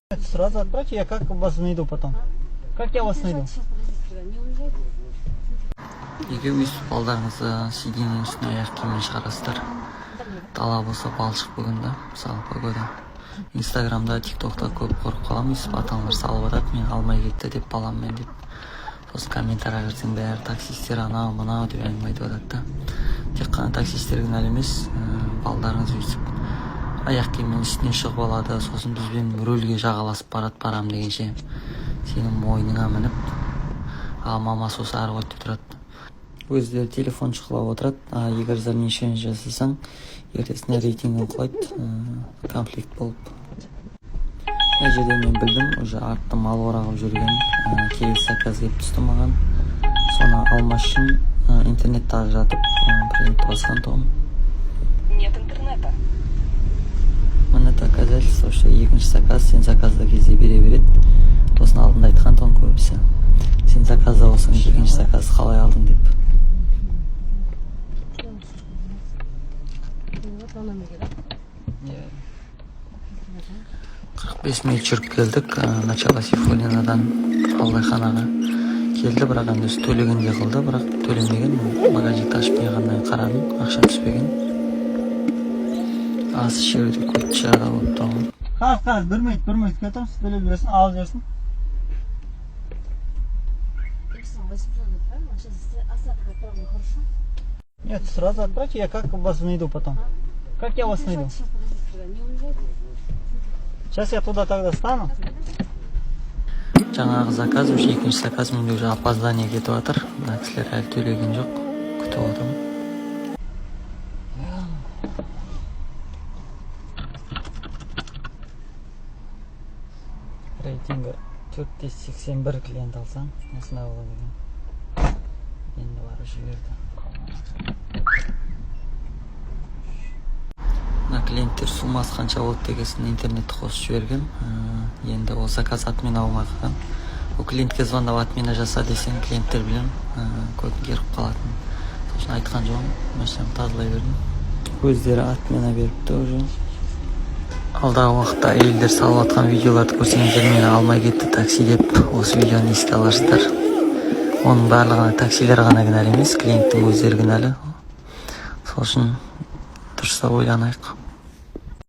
Сразу отправьте, я как вас найду потом? Как я вас найду? Сейчас, подождите, не уезжайте. Неге өйстіп балдарыңызды сиденьенің үстіне аяқ киіммен шығарасыздар? Дала болса, балшық бүгін да, мысалы, погода. Инстаграмда, Тик Токта көп көріп қаламын, өйстіп ата аналар салып жатады, мен алмай кетті деп, баламмен деп. Сосын комментарийға кірсең, бәрі таксисттер анау мынау деп әңгіме айтып жатады да. Тек қана таксисттер кінәлі емес. Балдарыңыз өйстіп аяқ киіммен үстіне шығып алады, сосын бізбен рөлге жағаласып барады, барамын дегенше сенің мойныңа мініп, ал мамасы болса ары қойды тұрады, өздері телефон шұқылап отырады. А егер замечание жасасаң, ертесіне рейтингің құлайды, конфликт болып. Мына жерде мен білдім уже артта мал орағып жүрген. Келесі заказ келіп түсті маған, соны алмас үшін интернетті ажыратып, принятті басқан тұғым. Нет интернета. Міне, доказательство, что екінші заказ сен заказда кезде бере береді. Сосын алдында айтқан тұғын көбісі, сен заказда болсаң, екінші заказ қалай алдың деп. Вот на номере, да? 45 минут жүріп келдік, начало Сейфуллинадан Алдайханаға келді. Бірақ енді өзі төлегендей қылды, бірақ төлемеген. Мен багажникті ашып неғаннан қарадым, ақша түспеген. Ас ішуде көп шығада болып тұр ғой. Қазір, қазір, бір минут, бір минут күте тұрыңыз, төлеп жіберсін, алып жіберсін. 800, правильно? Сейчас остаток отправлю, хорошо? Нет, сразу отправьте, я как вас найду потом? Как я вас найду? Сейчас, подождите, не уезжайте. Сейчас я туда тогда стану. Жаңағы заказ уже екінші заказ, менде уже опоздание кетіп жатыр. Мына кісілер әлі төлеген жоқ, күтіп отырмын. Рейтингі 481, клиент алсаң, осындай болады екен. Енді барып жіберді. Мына клиенттер суммасы қанша болды дегесін интернетті қосып жібергем. Енді ол заказ отмена болмай қалған. Ол клиентке звондап, отмена жаса десең, клиенттер білемін, көтін керіп қалатын. Сол үшін айтқан жоқпын, машинамды тазалай бердім, өздері отмена беріпті уже. Алдағы уақытта әйелдер салып жатқан видеоларды көрсеңіздер, мені алмай кетті такси деп, осы видеоны еске аларсыздар. Оның барлығына таксилер ғана кінәлі емес, клиенттің өздері кінәлі. Сол үшін дұрыстап ойланайық.